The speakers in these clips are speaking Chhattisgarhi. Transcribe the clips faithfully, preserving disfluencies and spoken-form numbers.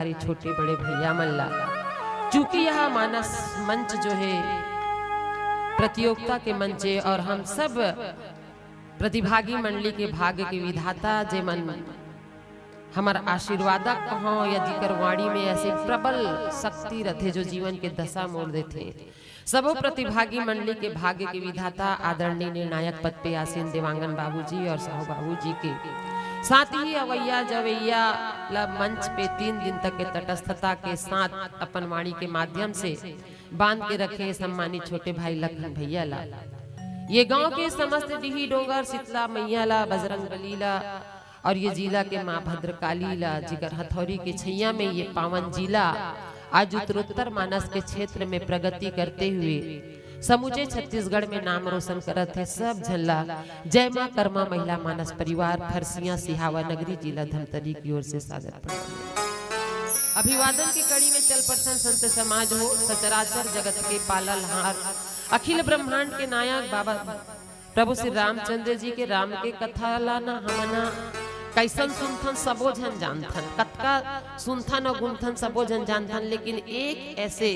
सारे छोटे बड़े भैया मन ला, चूंकि यह मानस मंच जो है प्रतियोगिता के मंच है और हम सब प्रतिभागी मंडली के भाग्य के विधाता, जे मन हमर आशीर्वादक कहों या जिकर वाणी में ऐसे प्रबल शक्ति रथे जो जीवन के दशा मोड़ देथे, सबो प्रतिभागी मंडली के भाग्य के विधाता आदरणीय निर्णायक पद पे आसीन देवांगन बाबूजी और साहू बाबूजी के साथ ही अवैया जवैया ला मंच पे तीन दिन तक के तटस्थता के साथ अपन वाणी के माध्यम से बांध के रखे सम्मानित छोटे भाई लखन भैया ला, ये गांव के समस्त डीही डोंगर शीतला मैया ला, बजरंग बली ला और ये जिला के माँ भद्रकाली ला, जिकर हथौरी के छैया में ये पावन जिला आज उत्तरोत्तर मानस के क्षेत्र में प्रगति करते हुए समूचे छत्तीसगढ़ में नाम रोशन करत हे। सब झन ला जय माँ कर्मा महिला मानस परिवार फरसिया सिहावा नगरी जिला धमतरी की ओर से सादर प्रणाम। अभिवादन की कड़ी में चल परसन संत समाज हो, सचराचर जगत के पालनहार, अखिल ब्रह्मांड के नायक बाबा प्रभु श्री रामचंद्र जी के राम के कथा ला ना हमन ह कैसन सुनथन, सबो झन जानथन, कतका सुनथन और गुनथन, सबो झन जानथन, लेकिन एक ऐसे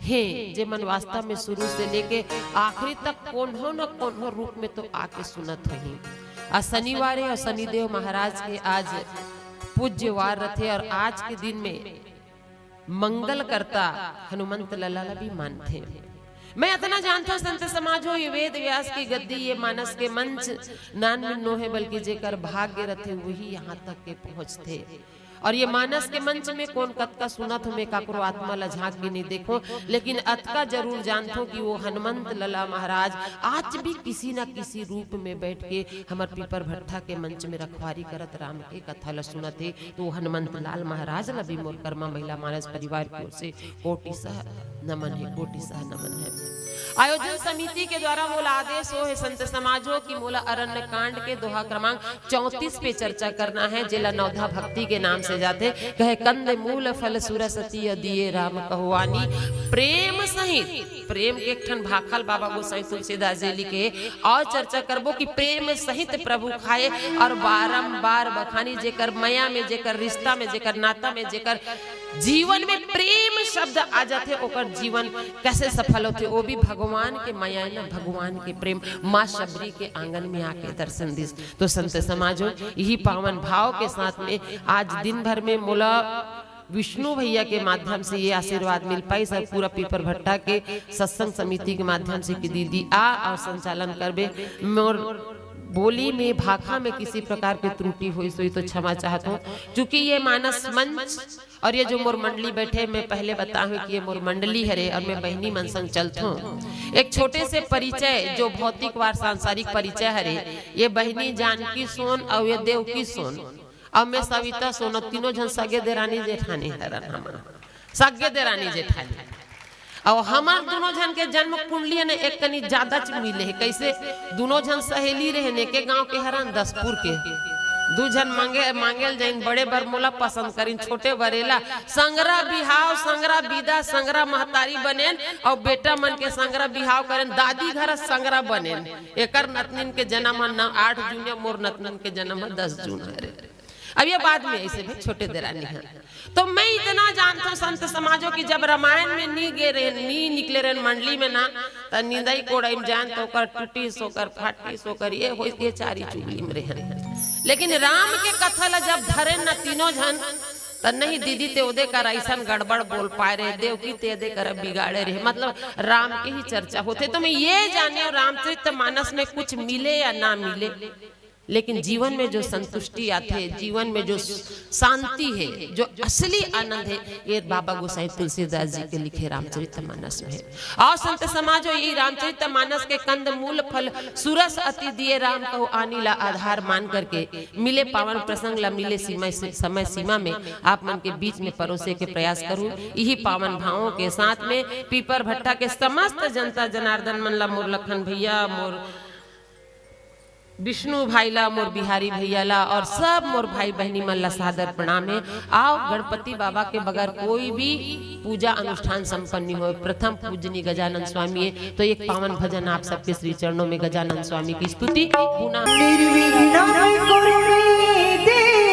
हे जे मन वास्तव में शुरू से लेके आखिरी तक कोनो न कोनो रूप में तो आके सुनत होही। आ शनिवार हे और शनिदेव महाराज के आज पूज्य वार रथे और आज के दिन में मंगल करता हनुमंत लला ला भी मानथे। मैं अतना जानथों संत समाज हो, ये वेद व्यास की गद्दी, ये मानस के मंच नान मिन्नो हे, बल्कि जेकर भाग्य रथे वही यहाँ तक के पहुँचथे। और ये मानस के मंच में कोन कतका सुनत हो, मैं काकरो आत्मा ला झांक के नहीं देखो, लेकिन अतका जरूर जानथो कि वो हनुमंत लला महाराज आज भी किसी ना किसी रूप में बैठ के हमर पीपर भट्ठा के मंच में रखवारी करत राम के कथा ला सुनत हे। तो हनुमंत लाल महाराज ला भी मोर कर्मा महिला मानस परिवार की ओर से कोटि सह नमन हे, कोटि सह नमन हे। आयोजन समिति के द्वारा मोला आदेश हो हे संत समाज हो कि मोला अरण्य कांड के दोहा क्रमांक चौंतीस पे चर्चा करना है, जेला नवधा भक्ति के नाम से जाथे। कहे कंद मूल फल सुरस अति दिए राम कहुवानी, प्रेम सहित, प्रेम के एक ठन भाखल बाबा गोसाई तुलसीदास जी लिखे, और चर्चा करबो कि प्रेम सहित प्रभु खाए और बारंबार बखानी, जेकर मया में, जेकर रिश्ता में, जेकर नाता में, जेकर जीवन में प्रेम शब्द आ जाथे, ओकर जीवन कैसे सफल होथे, वो भी भगवान के मया ना, भगवान के प्रेम, माँ शबरी के आंगन में आके दर्शन दिस। तो संत समाज हो, यही पावन भाव के साथ में आज दिन भर में मोला विष्णु भैया के माध्यम से ये आशीर्वाद मिल पाइस और पूरा पीपर भट्टा के सत्संग समिति के माध्यम से कि दीदी आ और संचालन करबे। मोर बोली में, भाखा में किसी प्रकार के त्रुटि होइस होही तो क्षमा चाहत हूँ, क्योंकि ये मानस मंच और ये जो मोर मंडली बैठे, मैं पहले बताहूँ कि ये मोर मंडली हरे और मैं बहिनी मन संग चलथों। एक छोटे से परिचय, जो भौतिकवार सांसारिक परिचय हरे, ये बहिनी जानकी सोन और ये देवकी सोन, अब मैं सविता सोन, तीनों झन सगे देरानी जेठानी हरन हमन, सगे देरानी जेठानी। अब हमर दोनों झन के जन्म कुंडली ने एक कनी ज्यादा च मिले हे। कैसे? दोनों झन सहेली रहे ने, के गांव के हरन, दसपुर के। दू झन मांगे, मांगेल जइन बड़े बर मोला पसंद करिन, छोटे बरेला संगरा बिहाव, संगरा बिदा, संगरा महतारी बनेन, और बेटा मन के संगरा बिहाव करेन, दादी घर संगरा बनेन। एकर नतनिन के जन्म ह नौ, आठ जून या मोर नतनिन के जन्म ह दस जून हरे। अब ये बाद में ऐसे भी छोटे देरानी है। तो मैं इतना जानता हूँ संत समाजों की, जब रामायण में नी गे रहे, नी निकले रहे मंडली में ना, त निंदाई कोड़ाई में जान तो ओकर टूटी सोकर फाटी सोकर ये हो, ये चारी चुगली में रहे। लेकिन राम के कथा ला जब धरे न तीनों झन, त नहीं दीदी ते ओदे कर ऐसन गड़बड़ बोल पाए रहे, देवकी ते ओदे कर बिगाड़े रहे, मतलब राम के ही चर्चा होथे। तो मैं ये जाने रामचरित मानस में कुछ मिले या ना मिले, लेकिन जीवन में जो संतुष्टि आथे, जीवन में जो शांति है, जो असली आनंद है, ये बाबा गोसाई तुलसीदास जी के लिखे रामचरित मानस में है। और संत समाज हो, ये रामचरित मानस के कंद मूल फल सुरस अति दिए राम कहु आनी ला आधार मान करके मिले पावन प्रसंग ला मिले सीमा से, समय सीमा में आप मन के बीच में परोसे के प्रयास करूँ। यही पावन भावों के साथ में पीपर भट्टा के समस्त जनता जनार्दन मन ला मोर लखन भैया, मोर विष्णु भाई ला, मोर बिहारी भैया ला और सब मोर भाई बहनी मन ला सादर प्रणाम है। आओ, गणपति बाबा के बगैर कोई भी पूजा अनुष्ठान संपन्न नहीं हो। प्रथम पूजनीय गजानन स्वामी है, तो एक पावन भजन आप सबके श्री चरणों में गजानन स्वामी की स्तुति। पुनः निर्विघ्नं कुरु मे देव।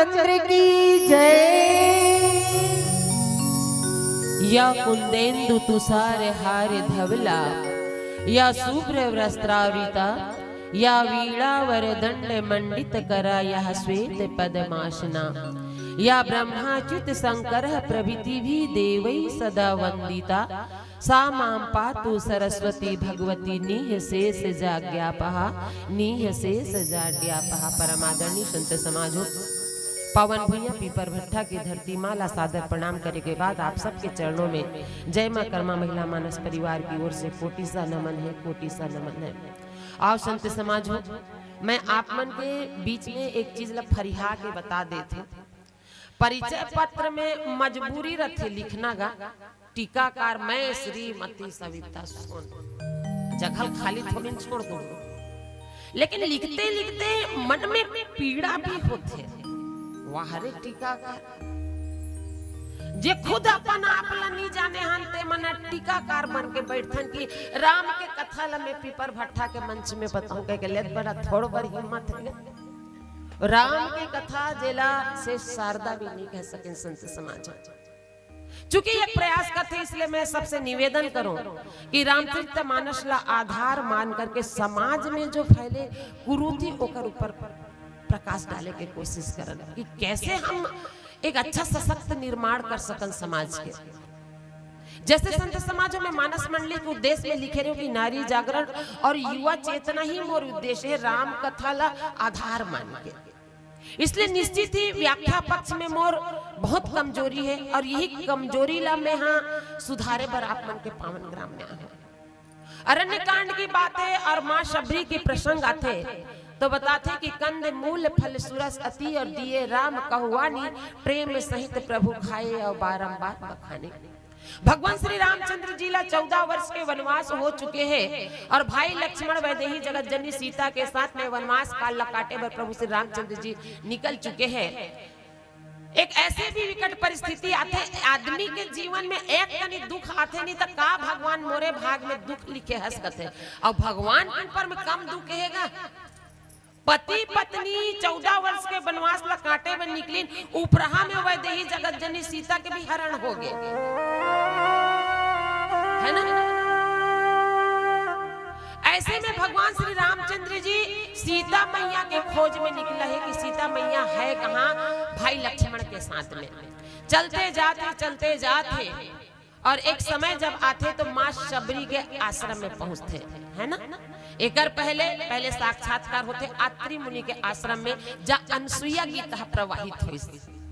चंद्र की जय। या कुंदेंदु तुषार हार धवला, या शुभ्र वस्त्रावृता, या वीणा वरदंड मंडित करा, या श्वेत पद्मासना, या ब्रह्माच्युत शंकर प्रभृति भी देवै सदा वंदिता, सा मां पातु सरस्वती भगवती निःशेष जाड्यापहा, निःशेष जाड्यापहा। परमादरणीय संत समाज हो, पावन भुइयां पीपर भट्ठा के धरती माँ ला सादर प्रणाम करे के बाद आप सबके चरणों में जय माँ कर्मा महिला मानस परिवार की ओर से कोटि सा नमन है, कोटि सा नमन है। आओ संत समाज हो, मैं आप मन के बीच में एक चीज ला फरिहा के बता देथंव। परिचय पत्र में मजबूरी रथे लिखना गा, टीकाकार मैं श्रीमती सविता सोन, जगह खाली थोड़ी छोड़ दूं, लेकिन लिखते लिखते मन में पीड़ा भी होथे। वाह रे टीकाकार, जे खुद अपन आप ला नी जाने हन, ते मन टीकाकार बन के बैठथन कि राम के कथा ला मैं पीपर भट्ठा के मंच में बताऊं, कह के लेत बड़ा थोड़ बर हिम्मत है। राम के कथा जेला से शारदा भी नहीं कह सके संत समाज। चूंकि एक प्रयास करथे, इसलिए मैं सबसे निवेदन करूं कि रामचरित मानस ला आधार मान करके समाज में जो फैले कुरीति ओकर ऊपर प्रकाश डाले के कोशिश करन कि कैसे हम एक अच्छा सशक्त निर्माण कर सकन समाज के। जैसे संत समाज में मानस मंडली के उद्देश्य में लिखे रहे हो कि नारी जागरण और युवा चेतना ही मोर उद्देश्य है, राम कथा ला आधार मान के। इसलिए निश्चित ही व्याख्या पक्ष में मोर बहुत कमजोरी है और यही कमजोरी ला मैं हाँ सुधारे बर आप मन के पावन ग्राम में आए हूँ। अरण्य कांड की बातें और माँ शबरी के प्रसंग आथे तो बताथे कि कंद मूल फल सुरस अति और दिए राम कहवानी, प्रेम सहित प्रभु खाए और बारंबार बखाने। भगवान श्री रामचंद्र जी ला चौदह वर्ष के वनवास हो चुके हैं और भाई लक्ष्मण वैदेही जगत जननी सीता के साथ में वनवास काल ला काटे बर प्रभु श्री रामचंद्र जी निकल चुके हैं। एक ऐसे भी विकट परिस्थिति आथे, आदमी के जीवन में एक कनी दुख आथे नहीं तो का भगवान मोरे भाग में दुख लिखे हस कथे, और भगवान के ऊपर में कम दुख हेगा। पति पत्नी चौदह वर्ष के वनवास ला काटे बर निकलिन, उपराहा में वैदेही जगत जननी सीता के भी हरण हो गए, है ना? ऐसे में भगवान श्री रामचंद्र जी सीता मैया के खोज में निकला है कि सीता मैया है कहाँ, भाई लक्ष्मण के साथ में। चलते जाते, चलते जाते और एक समय जब आथे तो माँ शबरी के आश्रम में पहुंचथे, है ना? एकर पहले, पहले साक्षात्कार होथे अत्रि मुनि के आश्रम में, जहाँ अनसुईया गीता प्रवाहित होइस,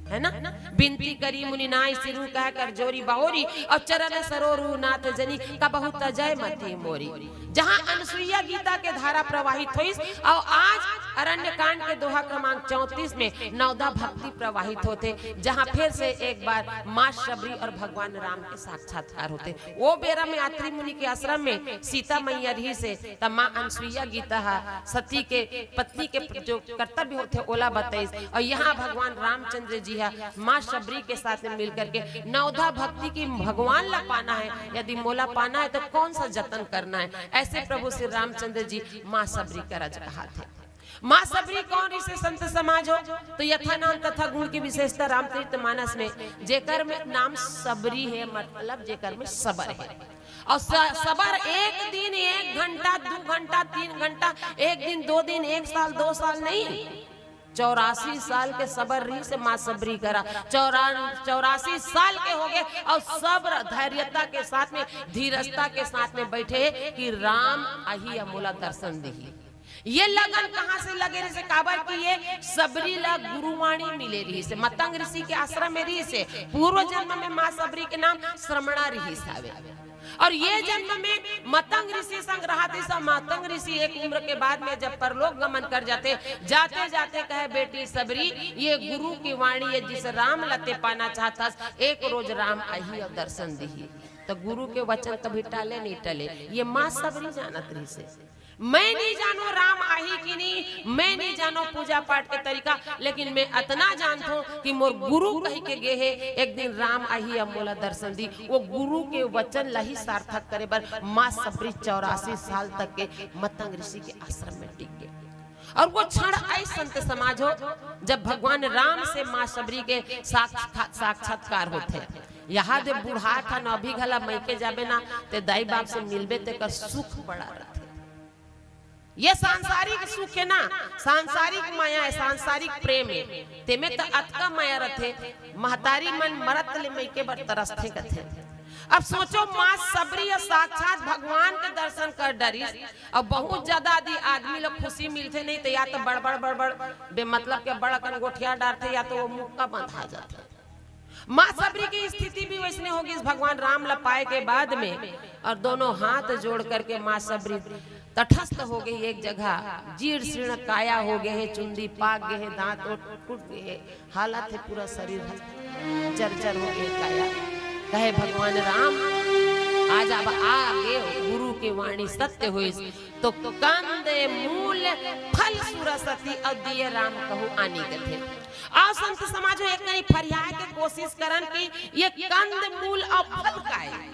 है ना? बिनती करी मुनि नाई सिरु कह कर जोरी बहोरी, और चरण सरोरु नाथ जनी कबहु तजय मति मोरी। जहाँ अनसुईया गीता के धारा प्रवाहित होइस और आज अरण्य कांड के दोहा क्रमांक चौंतीस में नवधा भक्ति प्रवाहित होथे, जहाँ फिर से एक बार माँ शबरी और भगवान राम के साक्षात्कार होथे। वो बेरा में अत्रि मुनि के आश्रम में सीता मैया रहिसे, त माँ अनसुईया गीता हा सती के पत्नी के जो कर्तव्य होथे ओला बताइस, और यहाँ भगवान रामचंद्र जी हा माँ शबरी के साथ में मिल करके नवधा भक्ति की भगवान ला पाना है, यदि मोला पाना है तो कौन सा जतन करना है, ऐसे प्रभु श्री रामचंद्र जी माँ शबरी करा कहाथे। माँ शबरी कौन रहिसे संत समाज हो? तो यथा नाम तथा गुण की विशेषता रामचरित मानस में, जेकर में नाम शबरी है, मतलब जेकर में सबर है। और स-, सबर एक दिन, एक घंटा, दो घंटा, तीन घंटा, एक दिन, दो दिन, एक साल, दो साल नहीं, चौरासी साल के सबर रहिसे माँ शबरी करा। चौरा-, चौरासी साल के हो गए और सब्र, धैर्यता के साथ में, धीरजता के साथ में बैठे कि राम आही या मोला दर्शन दिही। ये लगन कहाँ से लगे रहिसे? काबर कि ये शबरी ला गुरुवाणी मिले रहिसे, मतंग ऋषि के आश्रम में रहिसे। पूर्व जन्म में माँ शबरी के नाम श्रमणा रहिस हावे। और ये जन्म में मतंग ऋषि संग रहत रहिस। मतंग ऋषि एक उम्र के बाद में जब परलोक गमन कर जाथे, जाते जाते कहे, "बेटी शबरी, ये गुरु की वाणी है, जिस राम ला ते पाना चाहत हस, एक रोज राम आही और दर्शन दिही।" तो गुरु के वचन कभी टाले नहीं टले, ये माँ शबरी जानत रहिसे। मैं नहीं जानो राम आही कि नहीं, मैं नहीं जानो पूजा पाठ के तरीका, लेकिन मैं अतना जानथों कि मोर गुरु कहि के गे हे, एक दिन राम आही अब मोला दर्शन दी। वो गुरु के वचन ला ही सार्थक करे बर माँ शबरी चौरासी साल तक के मतंग ऋषि के आश्रम में टिक गे। और वो क्षण आई संत समाज हो, जब भगवान राम से माँ शबरी के साक्षात साक्षात्कार होथे। यहाँ दे बूढ़ा था न, अभी घला मइके जाबे ना, ते दाई बाप से मिलबे, तेकर सुख बड़ा रथे। ये सांसारिक सुख है ना, सांसारिक माया है, सांसारिक प्रेम है, तेमे त अतका माया रथे। महतारी मन मरत ले मइके बर तरसथे कथे। अब सोचो, माँ शबरी ह साक्षात भगवान के दर्शन कर डरिस, अब बहुत ज्यादा यदि आदमी लोग खुशी मिलथे नहीं तो या तो बड़बड़ बड़बड़ बेमतलब के बड़ अकन गोठिया डारथे, या तो वो मुक्का बंधा जाथे। माँ शबरी की स्थिति भी वैसने होगिस भगवान राम ला पाए के बाद में, और दोनों हाथ जोड़ करके माँ शबरी तटस्थ हो गई एक जगह। जीर्ण शीर्ण काया हो गए है, चुंदी पाक गए है, दांत ओठ टूट गए है, हालत है पूरा शरीर जर्जर हो गए काया। कहे भगवान राम, आज अब आगे गुरु के वाणी सत्य होइस, तो कंद मूल फल सुरसति अउ दिए राम कहूँ आनी कथे। अउ संत समाज हो, एक कनी फरियाए के कोशिश करन कि ये कंद मूल अउ फल का है।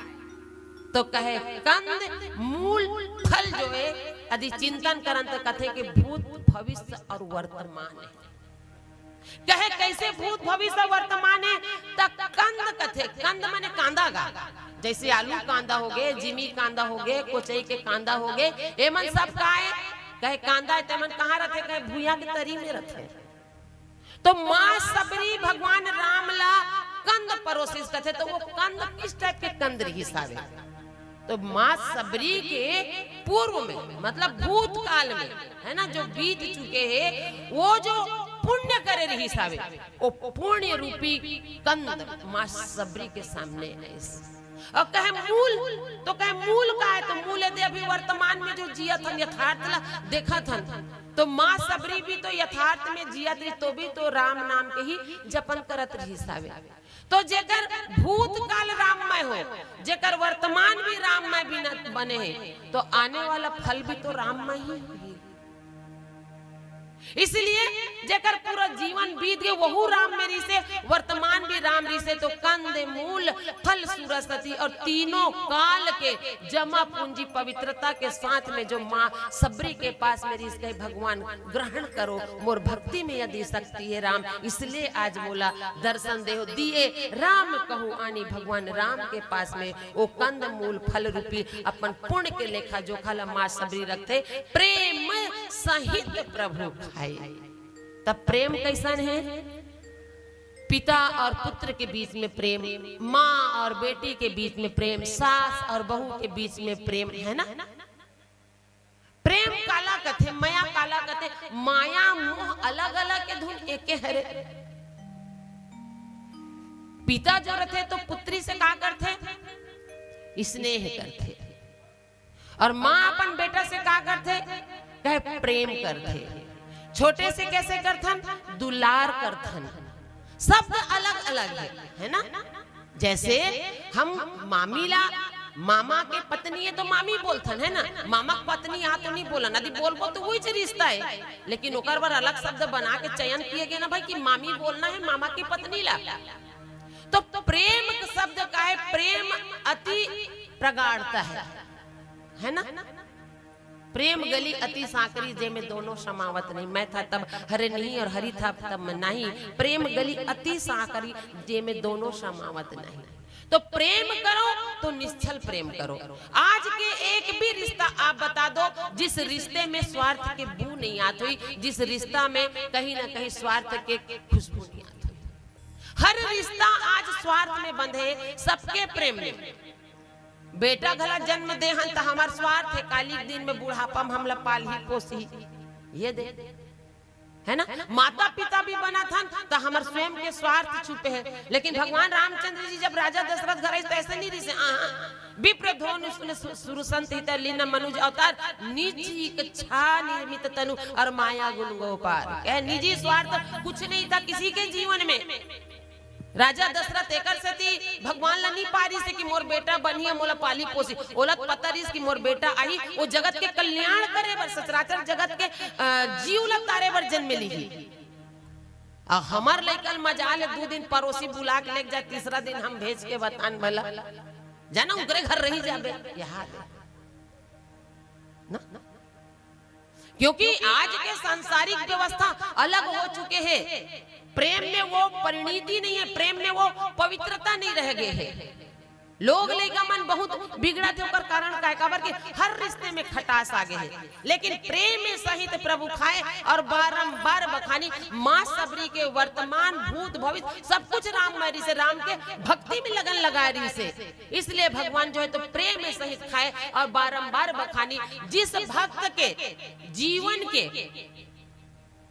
तो कहे, कंद मूल फल जो है, यदि चिंतन करन तो कथे कि भूत भविष्य और वर्तमान है। कहे, कैसे भूत भविष्य वर्तमान है? त कंद कथे, कंद माने कांदा गा, जैसे आलू कांदा हो गए, जिमी कांदा हो गए, कोचई के कांदा हो गए, एमन सब का है? कहे, कांदा है, तेमन कहाँ रथे? कहे, भुइयां के तरी में रथे। तो माँ शबरी भगवान राम ला कंद परोसिस कथे, तो वो कंद किस टाइप के कंद रहिस हावे? तो माँ शबरी के पूर्व में, मतलब भूतकाल में, है ना, जो बीत चुके हैं, वो जो पुण्य करे रहिस हावे, वो पुण्य रूपी कंद माँ शबरी के सामने आइस। और कहे मूल, तो कहे मूल का है? तो मूल यदि अभी वर्तमान में जो जियत हन, यथार्थ ला देखत हन, तो माँ शबरी भी तो यथार्थ में जियत रही, तो भी तो राम नाम के ही जपन करत रहिस हावे। तो जेकर भूतकाल राममय हो, जेकर वर्तमान भी राममय बिना बने है, तो आने वाला फल भी तो राममय ही होही। इसलिए जेकर पूरा जीवन बीत गए, वहू राम में रिसे, वर्तमान भी राम रिसे, तो कंद मूल फल सुरसति और तीनों काल के जमा पूंजी पवित्रता के साथ में जो माँ शबरी के पास में रिस गए, भगवान ग्रहण करो, मोर भक्ति में यदि शक्ति है राम, इसलिए आज मोला दर्शन देहो, दिए राम कहूँ आनी। भगवान राम के पास में वो कंद मूल फल रूपी अपन पुण्य के लेखा जोखा ला माँ शबरी रखथे, प्रेम सहित प्रभु खाई। तब प्रेम कैसन है? पिता और पुत्र के बीच में प्रेम, माँ और बेटी के बीच में प्रेम, सास और बहू के बीच में प्रेम, है ना? प्रेम काला कथे, मया काला कथे? माया मोह अलग अलग के धुन एके हरे। पिता जो रथे तो पुत्री से का करथे? स्नेह करथे। और माँ अपन बेटा से का करथे? कहे प्रेम करथे। छोटे से कैसे करथन? दुलार करथन। शब्द अलग अलग है, है ना? जैसे हम मामी ला, मामा के पत्नी है तो मामी बोलथन, है ना? मामा के पत्नी आ तो नहीं बोलन, यदि बोलबो तो वही रिश्ता है, लेकिन ओकर बर अलग शब्द बना के चयन किए गए ना भाई कि मामी बोलना है मामा की पत्नी ला। तो प्रेम शब्द का है, प्रेम अति प्रगाढ़ता है, है ना? प्रेम गली अति सांकरी, जे में दोनों समावत नहीं। मैं था तब हरे नहीं और हरि था तब मैं नहीं। प्रेम गली अति सांकरी, जे में दोनों समावत नहीं। तो प्रेम करो तो निश्छल प्रेम करो। आज के एक भी रिश्ता आप बता दो, जिस रिश्ते में स्वार्थ के बू नहीं आत हुई, जिस रिश्ता में कहीं ना कहीं स्वार्थ के खुशबू नहीं आत हुई। हर रिश्ता आज स्वार्थ में बंधे, सबके प्रेम में। बेटा घला जन्म दे हन त हमर स्वार्थ है, काली के दिन में बुढ़ापा में हमला पालही पोसही, ये दे, है ना? माता पिता भी बनत हन त हमर स्वयं के स्वार्थ छुपे है। लेकिन भगवान रामचंद्र जी जब राजा दशरथ घर आइस त ऐसे नहीं रिसे, आहा, विप्र धोन सुन सु-, सुरसंत हित लीन मनुज अवतार, निज इच्छा निर्मित तनु और माया गुण गो पार। कहे निजी स्वार्थ कुछ नहीं था किसी के जीवन में। राजा दशरथ एकर सेती भगवान ला नी पारिस हे कि मोर बेटा बनही, मोला पाली पोसी। ओला पता रिस कि मोर बेटा आही, वो जगत के कल्याण करे बर, सचराचर जगत के, अ, जीव ला तारे बर जन्म लिही। अउ हमर लइका ल मजाल हे, दू दिन परोसी बुला के लेके जा, तीसरा दिन हम भेज के बतान भला, जाना उनकरे घर रही जाबे, यहाँ ले। ना? क्योंकि आज के सांसारिक व्यवस्था अलग हो चुके हे। प्रेम में वो परिणीति नहीं है, प्रेम में वो पवित्रता नहीं रह गए है। लोग लइका मन बहुत बिगड़त हे, ओकर कारण काय? काबर के हर रिश्ते में खटास आ गए है। लेकिन प्रेम में सहित प्रभु खाए और बारंबार बखानी माँ सबरी के वर्तमान, भूत, भविष्य सब कुछ राम में रिसे, राम के भक्ति में लगन लगा रिसे। इसलिए भगवान जो है तो प्रेम में सहित खाए और बारंबार बखानी। जिस भक्त के जीवन के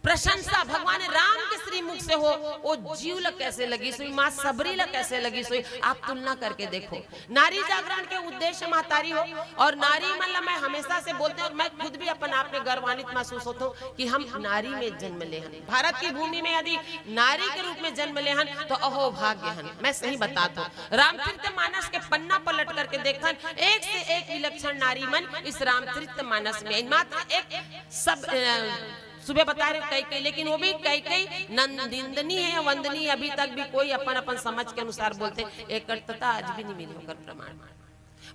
प्रशंसा भगवान राम के श्रीमुख से हो, वो जीव ला कैसे लगिस होही, माँ सबरी ला कैसे लगिस होही, आप तुलना करके देखो। नारी जागरण के उद्देश्य महतारी हो, और नारी मन ला मैं हमेशा से बोलते हैं, और मैं खुद भी अपन आप में गर्वान्वित महसूस होता हूँ कि हम नारी में जन्म ले हन। भारत की भूमि में यदि नारी के रूप में जन्म ले हन तो अहो भाग्य हन। मैं सही बतात हूँ, रामचरित मानस के पन्ना पलट करके देखथन, एक से एक विलक्षण नारी मन इस रामचरित मानस में। मात्र एक सब अ, सुबह बता रहे कैकई, लेकिन वो भी कैकई नंद निंदनीय है या वंदनीय, अभी तक भी कोई अपन अपन समझ के अनुसार बोलते, एक तथा आज भी नहीं मिले ओकर प्रमाण।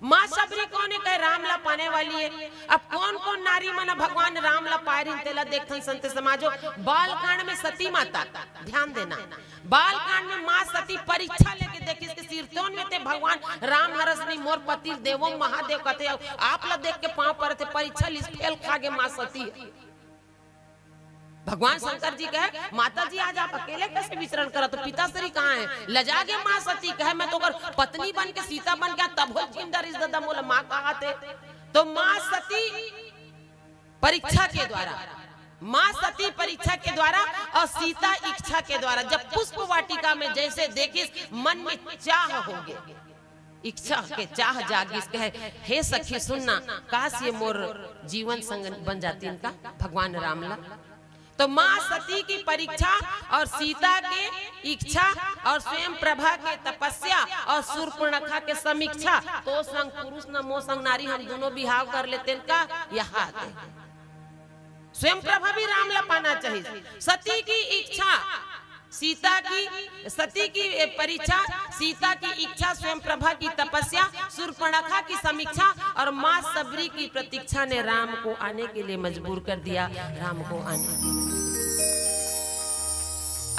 माँ सबरी कोन हे? कहे राम ला पाने वाली है। अब कौन कौन नारी मन भगवान राम ला पाए रहिन, तेला देखथन संत समाजो। बालकांड में सती माता, ध्यान देना, बालकांड में माँ सती परीक्षा लेके देखिस कि सिरतोन में ते भगवान राम हरस नहीं, मोर पति देवो महादेव कथे, आप ला देख के पाँव परत हे, परीक्षा लिस, फेल खा गे माँ सती। भगवान शंकर जी कहे, माता जी आज आप अकेले कैसे विचरण करत हो, पिताश्री कहाँ है? लजा गे माँ सती, कहे मैं तो ओकर पत्नी बन के, सीता बन के तभो जिंदा रिस ददा, मोला माँ कहाथे। तो माँ सती परीक्षा के द्वारा, माँ सती परीक्षा के द्वारा और सीता इच्छा के द्वारा, जब पुष्प वाटिका में जैसे देखिस, मन में चाह हो गए, इच्छा के चाह जागिस, कहे हे सखी सुन ना, काश ये मोर जीवन संग बन जातिन का भगवान राम ला। तो माँ सती की परीक्षा और सीता के इच्छा और स्वयं प्रभा के तपस्या और शूर्पणखा के समीक्षा, तो संग पुरुष न मो संग नारी, हम दोनों बिहाव कर लेतेन का, यहाँ आते हैं। स्वयं प्रभा भी राम ला पाना चाहिए। सती की इच्छा, सीता की, सती की परीक्षा, सीता की इच्छा, स्वयं प्रभा की तपस्या, शूर्पणखा की समीक्षा और माँ सबरी की प्रतीक्षा ने राम को आने के लिए मजबूर कर दिया। राम को आने के लिए।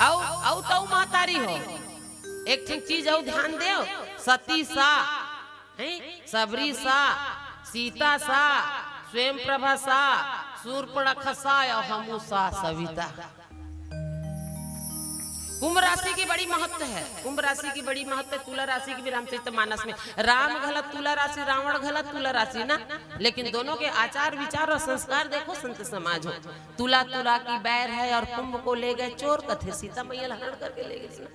अउ अउ तउ महतारी हो, एक ठिन चीज अउ ध्यान देव, सती सा, हैं, सबरी सा, सीता सा, स्वयं प्रभा सा, शूर्पणखा सा, अउ हमू सा सविता। कुंभ राशि की बड़ी महत्व है, कुंभ राशि की बड़ी महत्व है, तुला राशि की भी रामचरित मानस में। राम घला तुला राशि, रावण घला तुला राशि ना, लेकिन दोनों के आचार विचार और संस्कार देखो संत समाज हो। तुला तुला की बैर है और कुंभ को ले गए चोर, कथे सीता मैया ला हरण करके ले गए ना।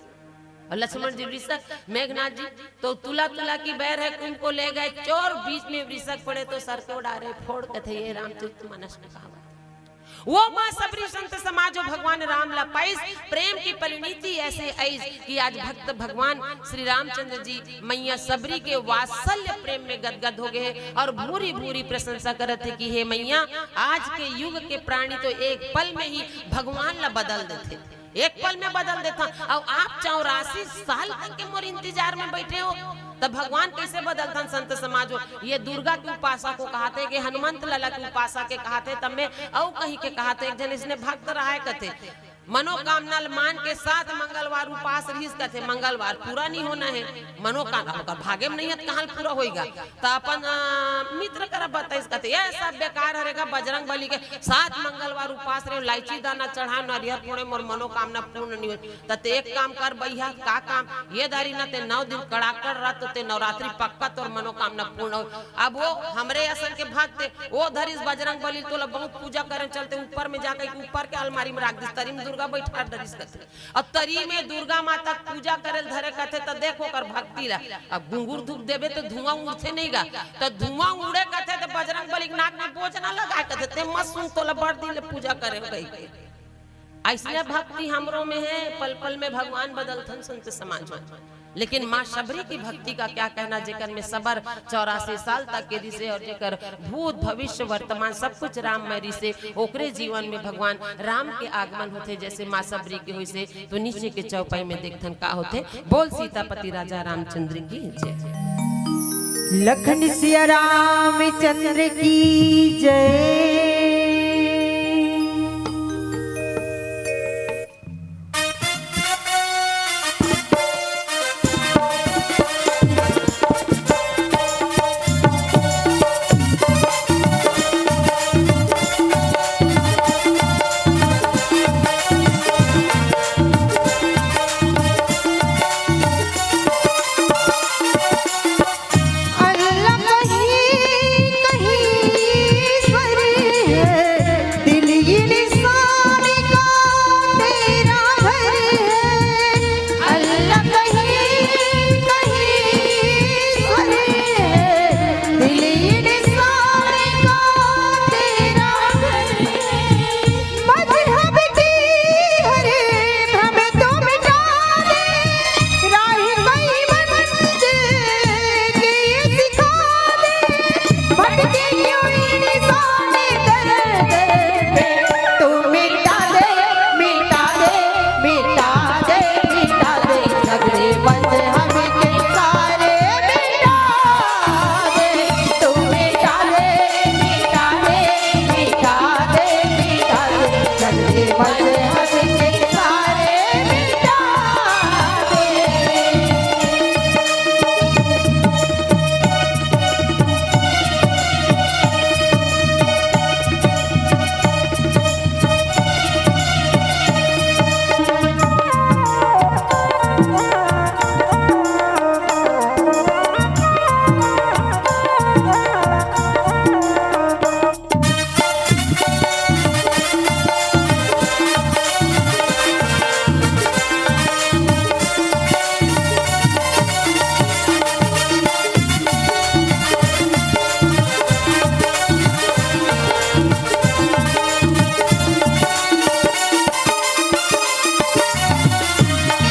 और लक्ष्मण जी वृषक, मेघनाथ जी, तो तुला तुला की बैर है, कुंभ को ले गए चोर, बीच में वृषक पड़े तो सर को डारे फोड़, कथे ये रामचरित मानस में कहा। वो माँ सबरी संत समाज जो भगवान राम ला पाइस, प्रेम की परिणीति ऐसे आइस कि आज भक्त भगवान श्री रामचंद्र जी मैया सबरी के वात्सल्य प्रेम में गदगद हो गए और भूरी भूरी प्रशंसा करत हे कि हे मैया, आज के युग के प्राणी तो एक पल में ही भगवान ला बदल देथे, एक पल में बदल देथन। अउ आप चौरासी साल तक के मोर इंतजार में बैठे हो, तब भगवान कैसे बदलथन संत समाज हो? ये दुर्गा के उपासा को कहाथे, कि हनुमंत लाला के उपासा के कहाथे, तब में अउ कहीं के कहाथे। एक झन इसने भक्त रहा है कथे, मनोकामना ल मान के सात मंगलवार उपास रहिस कथे, मंगलवार पूरा नहीं होना है, मनोकामना ओकर भागे में नहीं है, त कहाँ ल पूरा होइगा? त अपन, अ, मित्र करा बताइस कथे, ये सब बेकार हरे गा, बजरंग बली के सात मंगलवार उपास रहे, लाइची दाना चढ़ा, नरियर फोड़े, मोर मनोकामना पूर्ण नहीं हो। त ते एक काम कर भैया, का काम? ये दारी ना ते नौ दिन कड़ाकड़ रह, त ते नवरात्रि पक्का तोर मनोकामना पूर्ण हो। अब वो हमरे असन के भक्त, वो धरिस बजरंग बली, तोला बहुत पूजा करे चलते ऊपर में जाके ऊपर के अलमारी में रख दिस, तरी में दुर्गा बैठा डरिस कथे। अब तरी में दुर्गा माता के पूजा करे ल धरे कथे, त देखो ओकर भक्ति ला। अब घुंघरू धूप देबे त धुआं उड़थे नहीं गा, त धुआं उड़े कथे, त बजरंग बली के नाक में बोझ ना लगाए कथे, ते मत सुन, तोला बड़ दिन ले पूजा करे हो कही। ऐसने भक्ति हमरो में है, पल पल में भगवान बदलथन संत समाज में। लेकिन माँ शबरी की भक्ति का क्या कहना, जेकर में सबर चौरासी साल तक के रिसे और जेकर भूत भविष्य वर्तमान सब कुछ राम में रिसे, ओकरे जीवन में भगवान राम के आगमन होथे, जैसे माँ शबरी के होइसे। तो नीचे के चौपाई में देखथन का होथे। बोल सीतापति राजा रामचंद्र की जय। लखन सिया रामचंद्र की जय।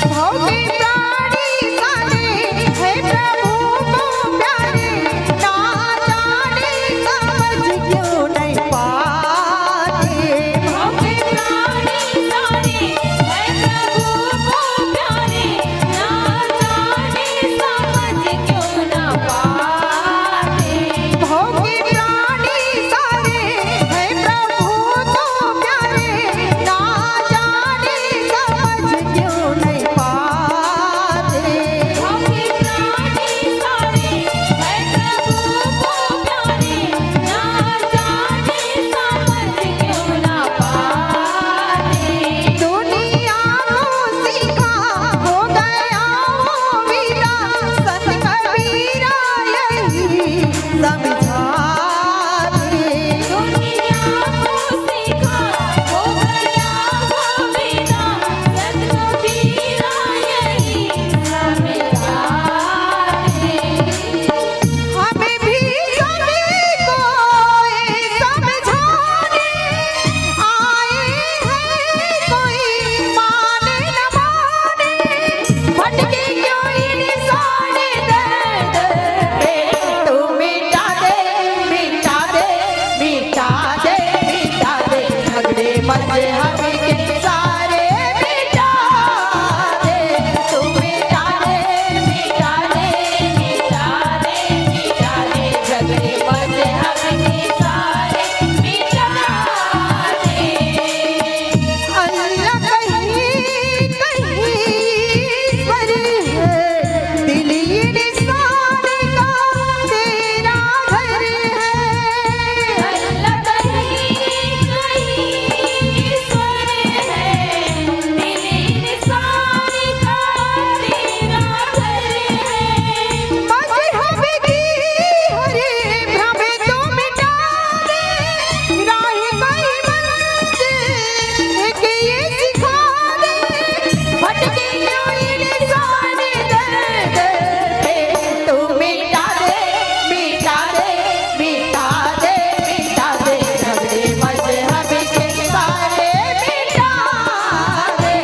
भव के प्राणी सारे है प्रभु को प्यारे, ना जाने समझ क्यों नहीं पाते। भव के प्राणी सारे है प्रभु को प्यारे, ना जाने समझ क्यों ना पाते। भव के प्राणी सारे है प्रभु को प्यारे, ना जाने समझ क्यों नहीं पाते। भव के प्राणी सारे है प्रभु को प्यारे, ना जाने समझ क्यों ना पाते। दुनिया को सीखा हो गया वो विदा, संत कबीरा यही समझा दे। दुनिया को सीखा हो गया वो विदा, संत कबीरा यही समझा दे। हमें भी सभी को ये समझाने आए हैं, कोई माने न माने, भटके क्यों इंसान दर दर पे। तू मिटा दे, मिटा दे, मिटा दे, मिटा दे, झगड़े मजहब के सारे मिटा दे। तू मिटा दे, मिटा दे, मिटा दे, मिटा दे, झगड़े मजहब के सारे मिटा दे। अल्लाह कहीं, कहीं पर है, दिल इंसान का तेरा घर है। अल्लाह कहीं, कहीं ईश्वर है, दिल इंसान का तेरा घर है। मजहब की हरे भ्रम तो मिटा दे, राह कई मंजिल एक ये सिखा दे, भटके क्यों इंसान दर दर पे। तू मिटा दे, मिटा दे, मिटा दे, मिटा दे, झगड़े मजहब के सारे मिटा दे।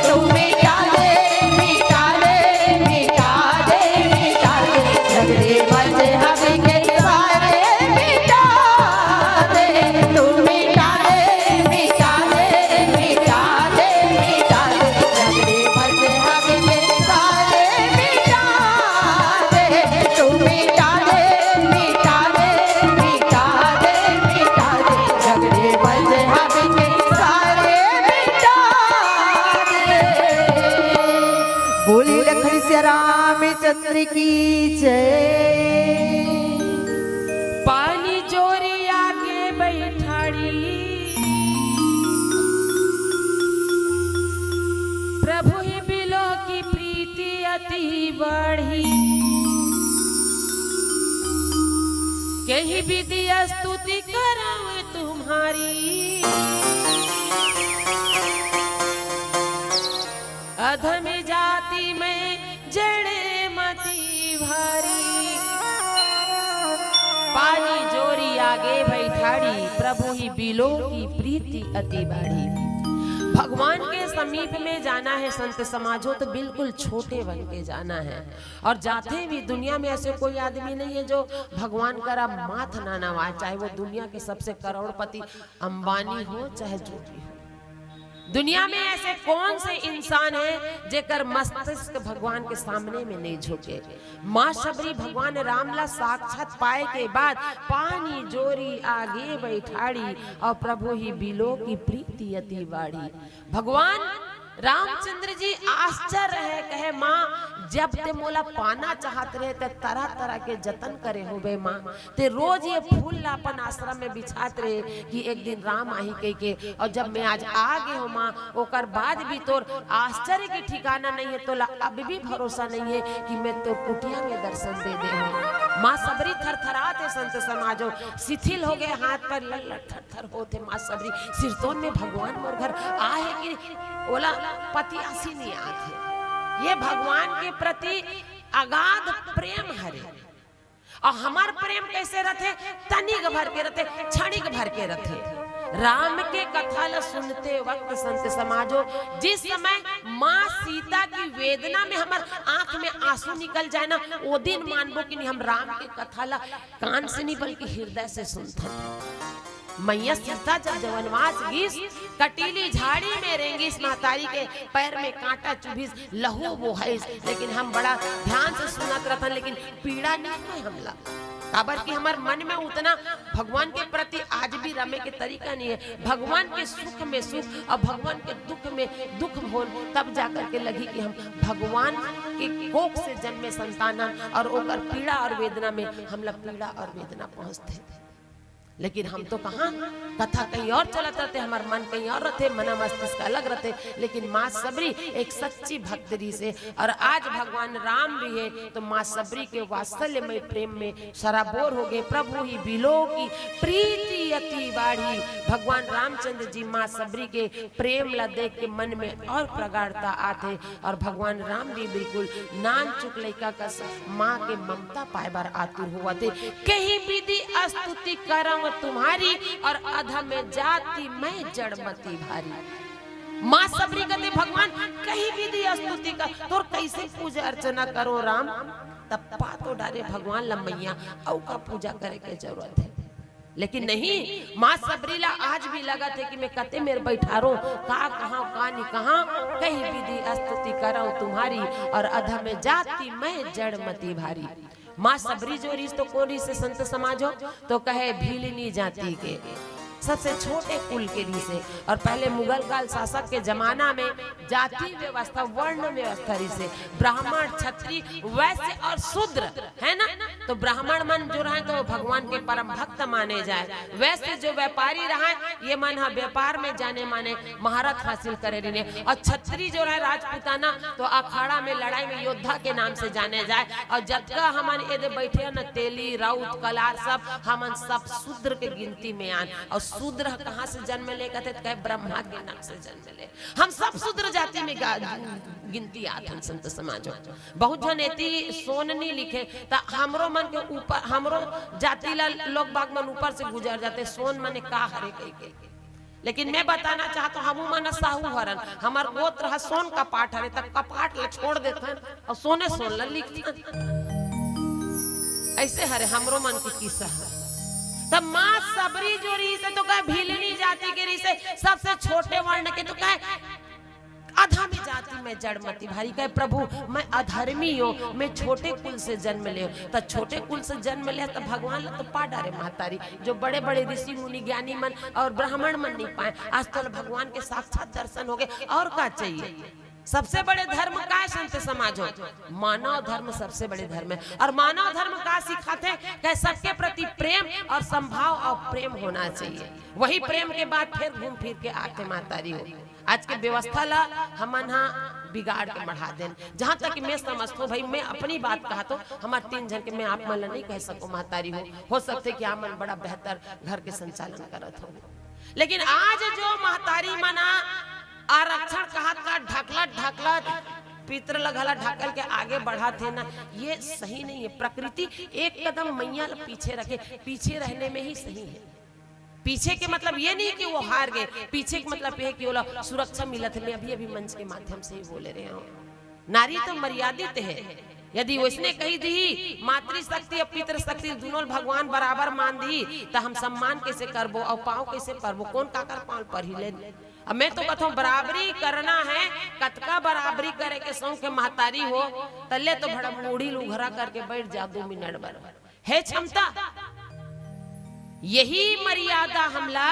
तू मिटा दे, मिटा दे, मिटा दे, मिटा दे, झगड़े मजहब के सारे मिटा दे। तू मिटा दे, मिटा दे, मिटा दे, मिटा दे, झगड़े मजहब के सारे मिटा दे। तू मिटा दे, मिटा दे, मिटा दे, मिटा दे, झगड़े मजहब के सारे मिटा दे। बोली लखन सिया रामचंद्र की जय। पानी जोरी आगे बैठाड़ी, प्रभु ही बिलो की प्रीति अति बढ़ी। कही विधि स्तुति करव तुम्हारी, अधम जाति में जड़े मति भारी। पानी जोरी आगे बैठाड़ी, प्रभु ही बिलो की प्रीति अति बाढ़ी। भगवान के समीप में जाना है संत समाजो, तो बिल्कुल छोटे बन के जाना है। और जाते भी दुनिया में ऐसे कोई आदमी नहीं है जो भगवान करा माथ ना नवाए, चाहे वो दुनिया के सबसे करोड़पति अंबानी हो, चाहे जो भी हो। दुनिया में ऐसे कौन से इंसान है जेकर मस्तिष्क भगवान के सामने में नहीं झुके? माँ शबरी भगवान राम ला साक्षात पाए के बाद पानी जोरी आगे बैठाड़ी और प्रभु ही बिलो की प्रीति अति बाढ़ी। भगवान रामचंद्र जी आश्चर्य हे, कहे, "माँ, जब ते मोला पाना चाहत रहे, ते तरह-तरह के जतन करे होबे माँ, ते रोज ये फूल ला अपन आश्रम में बिछात रहे कि एक दिन राम आही कहिके, और जब मैं आज आ गे हों माँ, ओकर बाद भी तोर आश्चर्य के ठिकाना नहीं हे, तोला अब भी भरोसा नहीं हे कि मैं तोर कुटिया में दर्शन दे दे हों।" माँ सबरी थरथरात हे, संत समाजो, शिथिल हो गे हाथ पैर, लल्लर थर थर होत हे माँ सबरी, सिरतोन में भगवान मोर घर आहे कि ओला पतियासी नहीं आत हे। ये भगवान के प्रति अगाध प्रेम हरे। और हमर प्रेम कैसे रथे? तनिक भर के रथे, क्षणिक भर के रथे। राम के कथा ला सुनते वक्त संत समाजो, जिस समय माँ सीता की वेदना में हमर आंख में आंसू निकल जाए ना, वो दिन मानबो कि नहीं, हम राम के कथा ला कान से नहीं बल्कि हृदय से सुनथन। मैया सीता जब वनवास गिस, कटीली झाड़ी में रेंगिस, महतारी के पैर में कांटा चुभिस, लहू बोहाइस, लेकिन हम बड़ा ध्यान से सुनत रहथन, लेकिन पीड़ा नहीं होय हमला, काबर कि हमर मन में उतना भगवान के प्रति आज भी रमे के तरीका नहीं हे। भगवान के सुख में सुख और भगवान के दुख में दुख होन, तब जाकर के लगी कि हम भगवान के कोख से जन्मे संतान हन और ओकर पीड़ा और वेदना में हमला पीड़ा और वेदना पहुंचथे। लेकिन हम तो कहाँ, कथा कहीं और चलत रथे, हमर मन कहीं और रथे, मना मस्तिष्क अलग रथे। लेकिन माँ सबरी एक सच्ची भक्त रिहिसे, और आज भगवान राम भी हे तो माँ सबरी के वात्सल्यमय प्रेम में सराबोर हो गे। प्रभु ही बिलोकी प्रीति अति बाढ़ी। भगवान रामचंद्र जी माँ सबरी के प्रेम ला देख के मन में और प्रगाढ़ता आथे, और भगवान राम भी बिल्कुल नानचुक लइका कस माँ के ममता पाए बर आतुर होवत हे। कहीं विधि स्तुति करंव तुम्हारी, और अधम जाति मैं जड़मति भारी। माँ सबरी कथे, भगवान कहीं विधि स्तुति कर, तोर कैसे पूजा अर्चना करों राम? तब पा तो डारे भगवान ला मैया, अउ का पूजा करे के जरूरत हे। लेकिन नहीं, माँ सबरी ला आज भी लगत हे कि मैं कते मेर बैठारों, का कहां, का नहीं कहां, कहीं विधि स्तुति करंव तुम्हारी, और अधम जाति मैं जड़मति भारी। माँ सबरी जो रिहिस तो कोन रिहिसे संत समाजो? तो कहे भीलनी जाति के, सबसे छोटे कुल के रिहिसे। और पहले मुगल काल शासक के जमाना में जाति व्यवस्था, वर्ण व्यवस्था रिहिसे, ब्राह्मण, क्षत्रिय, वैश्य और शूद्र, है ना? तो ब्राह्मण मन जो रहे तो भगवान के परम भक्त माने जाए, वैश्य जो व्यापारी रहे, ये मन ह व्यापार में जाने माने महारत हासिल करे रिहिन, और क्षत्रिय जो रहे राजपुताना तो अखाड़ा में लड़ाई में योद्धा के नाम से जाने जाए, और जतका हमन एदे बैठे हन तेली, राउत, कलार सब, हमन सब शूद्र के गिनती में आन। और शूद्र ह कहाँ से जन्म ले कथे? त कहे ब्रह्मा के नाम से जन्म ले। हम सब शूद्र जाति में गा-, गिनती आथन संत समाजो। बहुत झन एती सोन नहीं लिखे, त हमरो मन के ऊपर, हमरो जाति ला लोग बाग मन ऊपर से गुजर जाथे, सोन मने का हरे कहिके। लेकिन मैं बताना चाहत हूँ, हमू मन साहू हरन, हमर गोत्र ह सोन कपाट हरे, त कपाट ला छोड़ देथन और सोने सोन ला लिखथन। ऐसे हरे हमरो मन के किस्सा ह। तब माँ सबरी जो रिहिसे तो कहे भीलनी जाति के रिहिसे, सबसे छोटे वर्ण के, तो कहे अधम जाति मैं जड़मति भारी। कहे प्रभु, मैं अधर्मी हों, मैं छोटे कुल से जन्म ले हों। त छोटे कुल से जन्म ले त भगवान ला तो पा डारे महतारी, जो बड़े बड़े ऋषि मुनि ज्ञानी मन और ब्राह्मण मन नहीं पाए, आज तो भगवान के साक्षात दर्शन हो गे, और का चाहिए? सबसे बड़े धर्म का हे संत समाजो? मानव धर्म सबसे बड़े धर्म हे। और मानव धर्म का सिखाथे? कहे सबके प्रति प्रेम और संभाव और प्रेम होना चाहिए। वही प्रेम के बाद फिर घूम फिर के आथे महतारी हो। आज के व्यवस्था ला हमन हा बिगाड़ के बढ़ा देन। जहाँ तक कि मैं समझत हूँ भाई, मैं अपनी बात कहत हूँ, हमर तीन झन के, मैं आप मन ला नहीं कह सकूँ महतारी हो। हो सकथे कि आप मन बड़ा बेहतर घर के संचालन करत हो, लेकिन आज जो महतारी मन आरक्षण कहत का ढकलत ढकलत पितृ ला घला ढकल के आगे बढ़ाथे ना, ये सही नहीं है। प्रकृति एक कदम मैया ला पीछे रखे, पीछे रहने में ही सही है। पीछे के मतलब ये नहीं कि वो हार गे, पीछे के मतलब ये है कि ओला सुरक्षा मिलत हे। मैं अभी अभी मंच के माध्यम से ही बोले रहे हूँ, नारी तो मर्यादित है। यदि वैसने कही दी मातृशक्ति और पितृशक्ति दोनों भगवान बराबर मान दी, तो हम सम्मान कैसे करबो और पाँव कैसे परबो? कौन काकर पाँव पर ही ले? अब मैं तो कहता हूँ, बराबरी करना है, कतका बराबरी करे के शौक है महतारी हो, तले तो भड़ा मूड़ी ल उघरा करके बैठ जा दो मिनट बर। हे क्षमता, यही मर्यादा हमला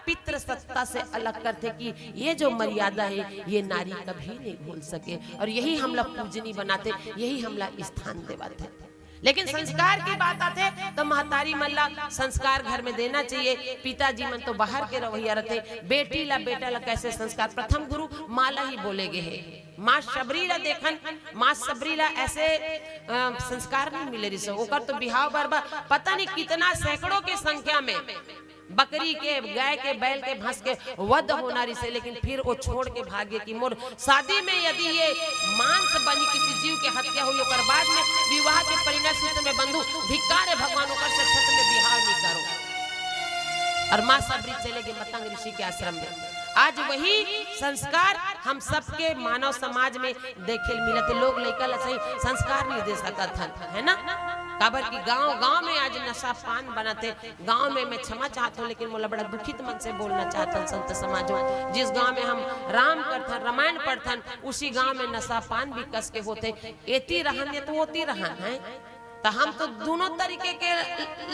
पितृसत्ता से अलग करथे कि ये जो मर्यादा हे, ये नारी कभी नहीं भूल सके। और यही हमला पूजनी बनाथे, यही हमला स्थान देवाथे। लेकिन संस्कार की बात आथे, तो महतारी मन ला संस्कार घर में देना चाहिए। पिताजी मन तो बाहर के रवैया रथे, बेटी ला, बेटा ला कैसे संस्कार, प्रथम गुरु माँ ला ही बोले गे हे। माँ शबरी ला देखन, माँ शबरी ला ऐसे, अ, संस्कार नहीं मिले रिहिस। ओकर तो बिहाव बर बा, पता नहीं कितना सैकड़ों के संख्या में बकरी के, गाय के, बैल के, भैंस के वध होना रिहिस, लेकिन फिर वो छोड़ के भागे कि मोर शादी में यदि ये मांस बनी, किसी जीव के हत्या हुई, ओकर बाद में विवाह के परिणय सूत्र में बंधु, धिक्कार हे भगवान, ओकर से छत में बिहाव नहीं करो। और माँ शबरी चले गे मतंग ऋषि के आश्रम में। आज वही संस्कार हम सबके मानव समाज में देखे ल मिलत हे। लोग लइका ला सही संस्कार नहीं दे सकत हन, है ना? काबर कि गांव गांव में आज नशा पान बनत हे। गांव में, मैं क्षमा चाहत हूँ, लेकिन मोला बड़ा दुखित मन से बोलना चाहत हूँ, संत समाजो, जिस गांव में हम राम करथन, रामायण पढ़थन, उसी गांव में नशा पान भी कस के होथे। एती रहन या तो ओती रहन, है, तो हम तो दोनों तरीके के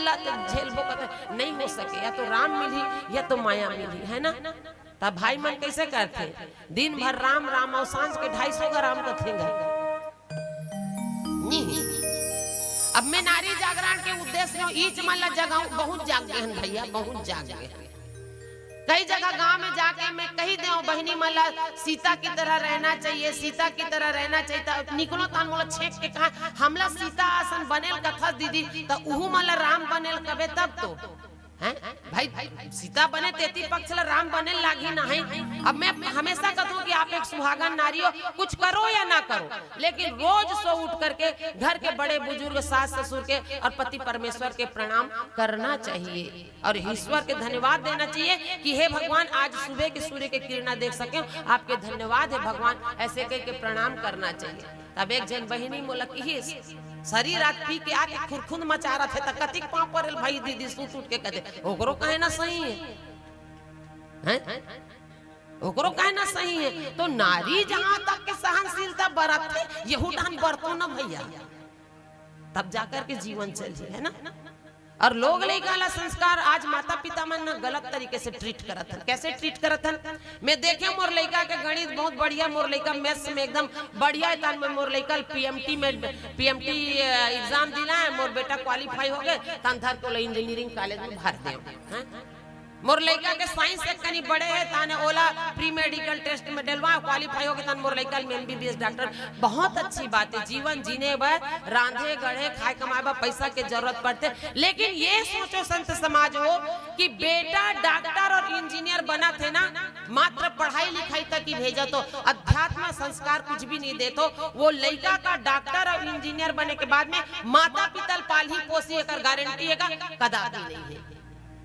ला तो झेलबो करथन, नहीं हो सके, या तो राम मिलही या तो माया मिलही, है ना? तब भाई मन कैसे करथे? दिन भर राम राम और सांझ के ढाई सौ ग्राम कथेंगे। नहीं। अब मैं नारी जागरण के उद्देश्य में ईच मन ला जगाऊं, बहुत जाग गए हैं भैया, बहुत जाग गए हैं। कई जगह गांव में जाके मैं कही देव, बहिनी मन ला सीता की तरह रहना चाहिए, सीता की तरह रहना चाहिए। त निकलो तहन मोला छेंक के कहा, "हमला सीता असन बनेल कथस दीदी, त उहू मन ला राम बनेल कबे तब तो।" हैं? भाई, सीता बने तेती पक्ष ला राम बने लागी नहीं। अब मैं हमेशा कहता हूँ कि आप एक सुहागन नारी हो, कुछ करो या ना करो, लेकिन रोज सो उठ करके घर के बड़े बुजुर्ग, सास ससुर के और पति परमेश्वर के प्रणाम करना चाहिए और ईश्वर के धन्यवाद देना चाहिए कि हे भगवान, आज सुबह के सूर्य के किरणा देख सके, आपके धन्यवाद है भगवान, ऐसे कह के प्रणाम करना चाहिए। तब एक झन बहिनी मोला किहिस, "सरी रात पी के आके खुरखुंद मचारत हे, त कतिक पांव परेल भाई दीदी, सूत उठ के कह दे, ओकरो कहना सही है, हैं? ओकरो कहना सही है।" तो नारी जहां तक के सहनशीलता बरत हे, यहू डाहन बरतो ना भैया, तब जाकर के जीवन चलही, है ना? और लोग लइका ला संस्कार आज माता पिता मन ना गलत तरीके से ट्रीट करत हन। कैसे ट्रीट करत हन? मैं देखे मोर लइका के गणित बहुत बढ़िया, मोर लइका मैथ्स में एकदम बढ़िया है, तन मैं मोर लइका पीएमटी में, पीएमटी एग्जाम दिला है, मोर बेटा क्वालिफाई हो गए, तन धर के ओला इंजीनियरिंग कॉलेज में भर दे। हैं? मोर लइका के साइंस एक कनी बड़े है, ताने ओला प्री मेडिकल टेस्ट में डलवा, क्वालिफाई हो गए, तन मोर लइका में एमबीबीएस डॉक्टर। बहुत अच्छी बात है, जीवन जीने बर रांधे गढ़े खाए कमाए बर पैसा के जरूरत पड़थे, लेकिन ये सोचो संत समाज हो कि बेटा डॉक्टर और इंजीनियर बनत हे ना, मात्र पढ़ाई लिखाई तक ही भेजत हो, अध्यात्म संस्कार कुछ भी नहीं देत हो। वो लइका का डॉक्टर और इंजीनियर बने के बाद में माता पिता ल पालही पोसही, एकर गारंटी एकर कदापि नहीं है।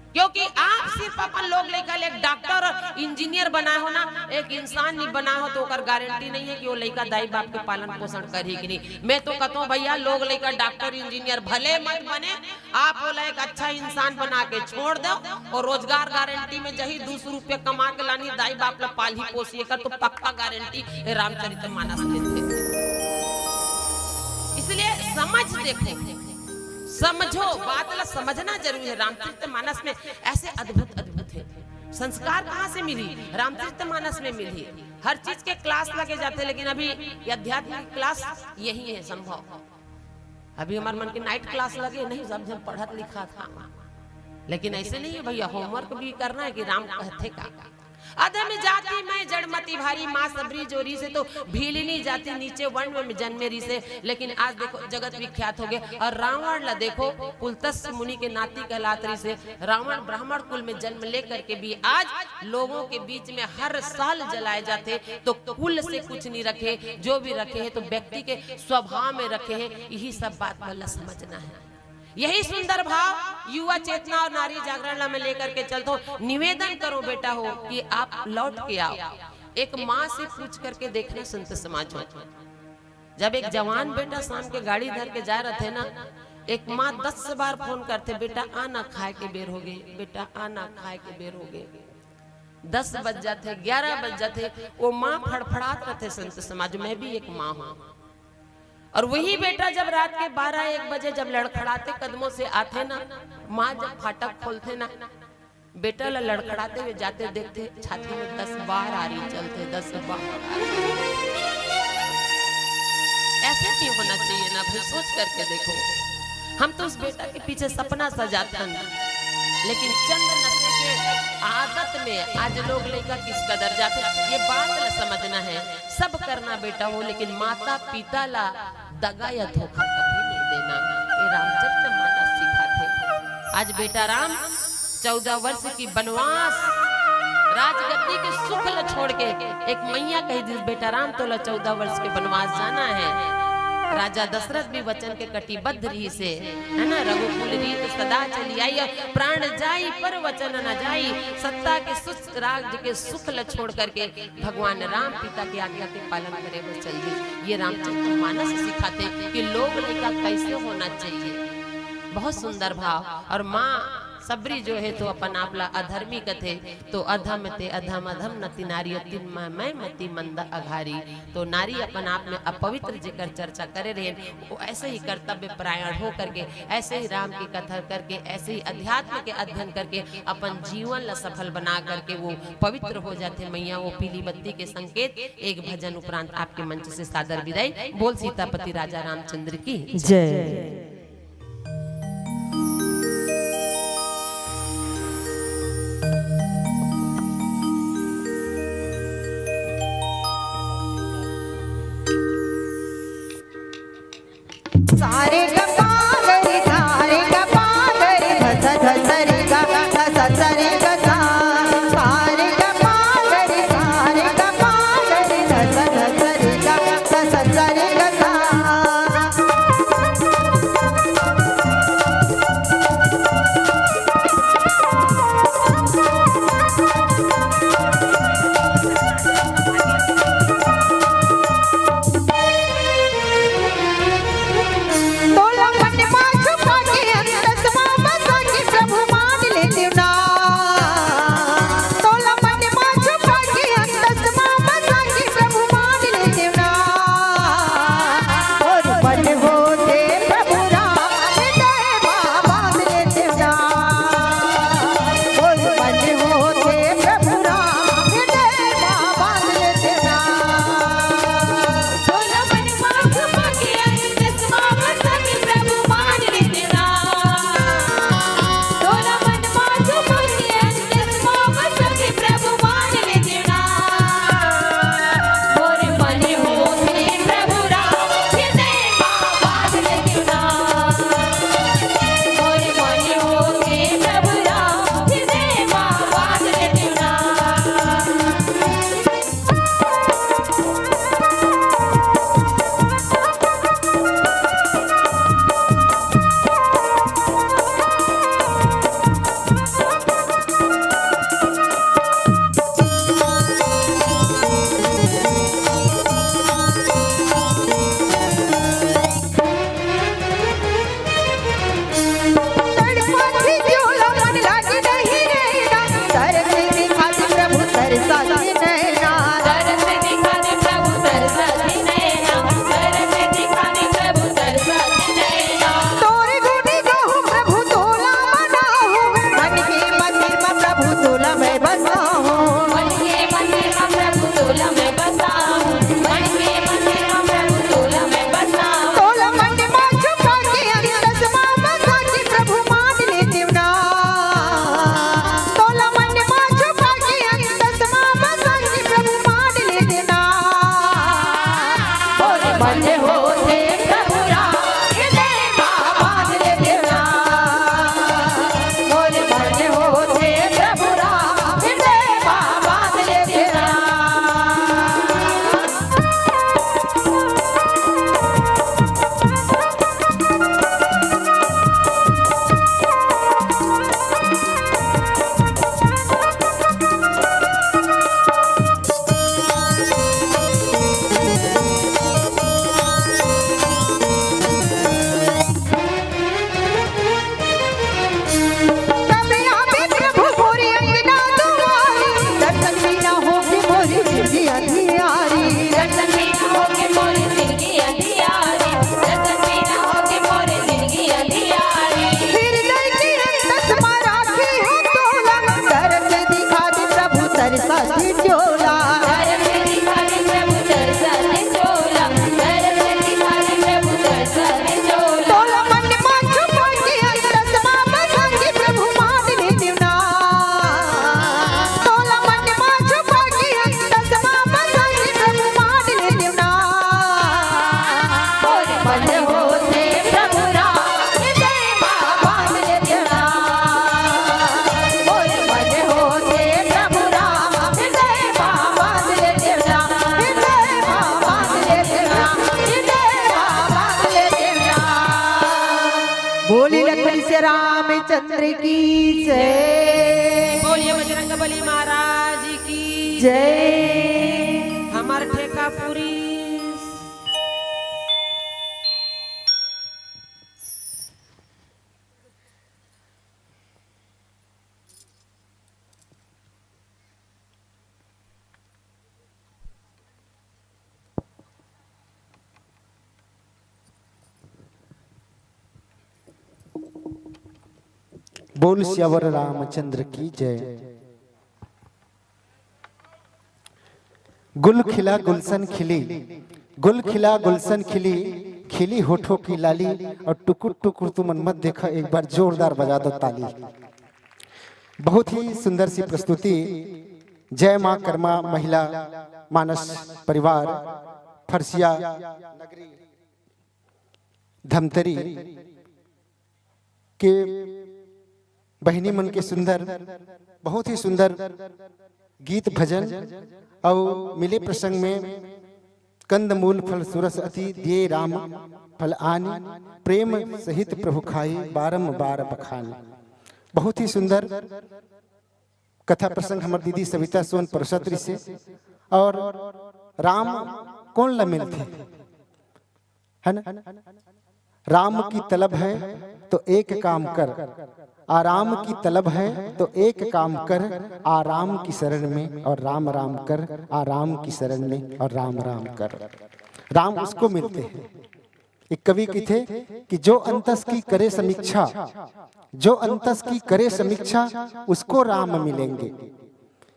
क्योंकि आप सिर्फ अपन लोग लइका ले एक डॉक्टर और इंजीनियर बनाए हो ना, एक इंसान नहीं बनाए हो, तो ओकर गारंटी नहीं है कि वो लइका दाई बाप के पालन पोषण करही कि नहीं। मैं तो कहता हूँ भैया, लोग लइका डॉक्टर इंजीनियर भले मत बने, आप ओला एक अच्छा इंसान बना के छोड़ दो और रोजगार गारंटी में जही दू सौ रुपया कमा के लानी, दाई बाप ला पालही पोसही, एकर तो पक्का गारंटी रामचरित मानस देथे। इसलिए समझ देखो, समझो, बात ला समझना जरूरी है। रामचरित मानस में ऐसे अद्भुत अद्भुत है। संस्कार कहाँ से मिली? रामचरित मानस में मिली। हर चीज के क्लास लगे जाते, लेकिन अभी ये आध्यात्मिक क्लास यही है संभव। अभी हमारे मन के नाइट क्लास लगे नहीं, सब झन पढ़त लिखत हे, लेकिन ऐसे नहीं है भैया, होमवर्क भी करना है कि राम कहथे का। अधम जाति में जड़मति भारी, माँ सबरी जो रिहिसे तो भीलिनी जाति नीचे वर्ण में जन्मे रिहिसे, लेकिन आज देखो जगत विख्यात हो गए। और रावण ला देखो, पुलतस्य मुनि के नाती कहलात रिहिसे, रावण ब्राह्मण कुल में जन्म लेकर के भी आज लोगों के बीच में हर साल जलाए जाते, तो कुल से कुछ नहीं रखे, जो भी रखे हैं तो व्यक्ति के स्वभाव में रखे हैं। यही सब बात मन ला समझना है। यही सुंदर भाव युवा चेतना और नारी जागरण ला मैं लेकर के चलता हूँ। निवेदन करो बेटा हो कि आप लौट के आओ, एक माँ से पूछ करके देखना संत समाज हो। जब एक जवान बेटा शाम के गाड़ी धर के जा रहे थे ना, एक माँ दस बार फोन करथे, "बेटा आना, खाए के बेर हो गए, बेटा आना, खाए के बेर हो गए।" दस बज जाथे, ग्यारह बज जाथे, वो माँ फड़फड़ात रथे संत समाज, मैं भी एक माँ हूँ। और वही बेटा जब रात के बारह एक बजे जब लड़खड़ाते कदमों से आथे ना, माँ जब फाटक खोलथे ना, बेटा ला लड़खड़ाते हुए जाते देखथे, छाती में दस बार आरी चलथे, दस बार। ऐसे नहीं होना चाहिए ना भाई, सोच करके देखो। हम तो उस बेटा के पीछे सपना सजाथन, लेकिन चंद नशे के आदत में आज लोग लइका किस कदर जाथे, ये बात ला समझना है। सब करना बेटा हो, लेकिन माता पिता ला दगा या धोखा कभी नहीं देना। ये रामचरित मानस सिखाथे। आज बेटा राम चौदह वर्ष की बनवास, राजगद्दी के सुख ल छोड़ के, एक मैया कही दिस, "बेटा राम, तोला चौदह वर्ष के बनवास जाना है।" राजा दशरथ भी वचन के कटिबद्ध रहिसे, है ना, "रघुकुल रीत सदा चली आई, और प्राण जाई पर वचन न जाई।" सत्ता के सुख, राज्य के सुख ल छोड़ करके भगवान राम पिता की आज्ञा के पालन करे बर चल दिस। ये रामचरित मानस सिखाथे कि लोग लइका कैसे होना चाहिए। बहुत सुंदर भाव। और माँ सबरी जो है तो अपन आप ला अधर्मी कथे, तो अधम ते अधम, अधम नति नारी, अति म-, मैं मति मंद अघारी। तो नारी अपन आप में अपवित्र जेकर चर्चा करे रहेन, वो ऐसे ही कर्तव्य परायण हो करके, ऐसे ही राम की कथा करके, ऐसे ही अध्यात्म के अध्ययन करके अपन जीवन ला सफल बना करके वो पवित्र हो जाथे। मैया, वो पीली बत्ती के संकेत। एक भजन उपरांत आपके मंच से सादर विदाई। बोल सीतापति राजा रामचंद्र की जय। सारे गपा गरी, सारे गपा गरी, धस धस रे गा, धस धस रे गा सा। सारे गपा गरी, सारे गपा गरी, धस धस रे गा, धस धस रे गा सा। तोला रामचंद्र की जय। बोलिए बजरंग बली महाराज की जय। हमार ठेका पूरी। बोल सियावर रामचंद्र की जय। गुल खिला गुलशन खिली, गुल खिला गुलशन खिली, खिली होठों की लाली। और टुकुर टुकुर तुमन मत देखा, एक बार जोरदार बजा दो ताली। बहुत ही सुंदर सी प्रस्तुति। जय माँ कर्मा महिला मानस परिवार फरसिया नगरी धमतरी के बहिनी मन के सुंदर, बहुत ही सुंदर गीत भजन। और मिले प्रसंग में कंद मूल फल सुरस अति दिए राम फल आनी, प्रेम सहित प्रभु खाई बारंबार बखानी। बहुत ही सुंदर कथा प्रसंग हमर दीदी सविता सोन परोसत रिसे। और राम कोन ला मिलथे, है ना? राम की तलब है तो एक काम कर, आराम की तलब है तो एक काम कर, आराम की शरण में और राम राम कर, आराम की शरण में और राम राम कर। राम उसको मिलते हैं। एक कवि कथे कि जो अंतस की करे समीक्षा, जो अंतस की करे समीक्षा, उसको राम मिलेंगे।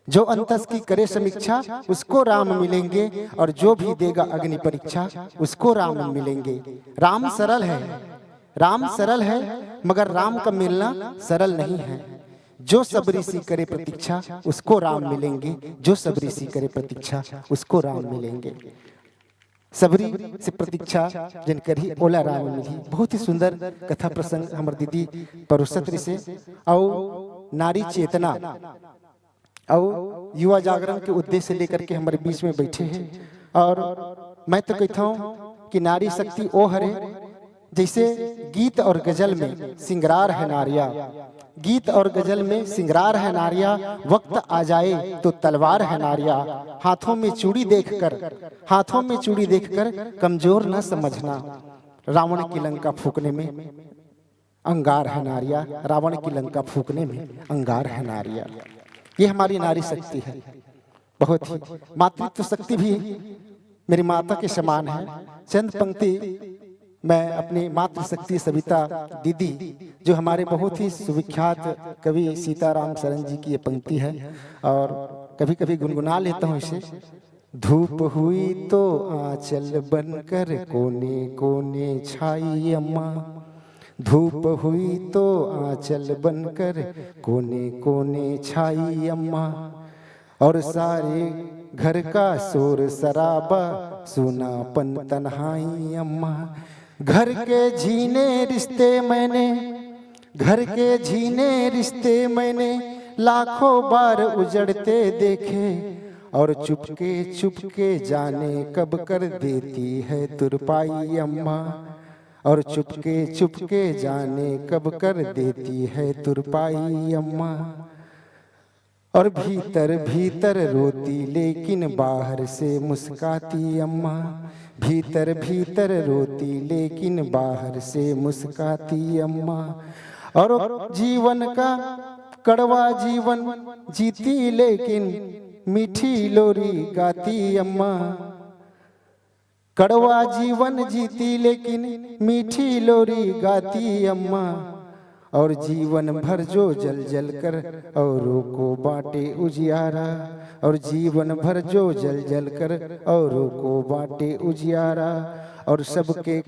जो अंतस की करे समीक्षा, उसको राम मिलेंगे। और जो भी देगा अग्नि परीक्षा, उसको राम मिलेंगे। राम सरल है, राम सरल है, मगर राम का मिलना सरल नहीं है। जो सबरी सी करे प्रतीक्षा, उसको राम मिलेंगे। जो सबरी सी करे प्रतीक्षा, उसको राम मिलेंगे। सबरी से प्रतीक्षा जेन करही, ओला राम मिलही। बहुत ही सुंदर कथा प्रसंग हमर दीदी परोसत रिसे। अउ नारी चेतना अउ युवा जागरण के उद्देश्य लेकर के हमर बीच में बैठे हैं। और मैं तो कहता हूँ कि नारी शक्ति ओ हरे, जैसे गीत और गजल में सिंगरार है नारिया, गीत और गजल में सिंगरार है नारिया, वक्त आ जाए तो तलवार है नारिया। हाथों में चूड़ी देखकर, हाथों में चूड़ी देखकर कमजोर न समझना। रावण की लंका फूकने में अंगार है नारिया, रावण की लंका फूकने में अंगार है नारिया। ये हमारी नारी शक्ति है। बहुत ही मातृत्व शक्ति भी मेरी माता के समान है। चंद पंक्ति मैं अपनी मातृशक्ति सविता दीदी, जो हमारे बहुत ही सुविख्यात कवि सीताराम शरण जी की ये पंक्ति है, और कभी कभी गुनगुना लेता हूँ इसे। धूप हुई तो आंचल बनकर कोने कोने छाई अम्मा, धूप हुई तो आंचल बनकर कोने कोने छाई अम्मा। और सारे घर का शोर शराबा, सुनापन तन्हाई अम्मा। घर के झीने रिश्ते मैंने, घर के झीने रिश्ते मैंने लाखों बार उजड़ते देखे। और चुपके चुपके जाने कब कर देती है तुरपाई अम्मा। और चुपके चुपके जाने कब कर देती है तुरपाई अम्मा। और भीतर भीतर रोती लेकिन बाहर से मुस्काती अम्मा। भीतर भीतर रोती लेकिन बाहर से मुस्काती अम्मा। और जीवन का कड़वा जीवन जीती लेकिन मीठी लोरी गाती अम्मा। कड़वा जीवन जीती लेकिन मीठी लोरी गाती अम्मा। और जीवन भर जो जल जल कर औरों को बांटे उजियारा, और जीवन भर जो जल जल कर औरों को बांटे उजियारा। और सबके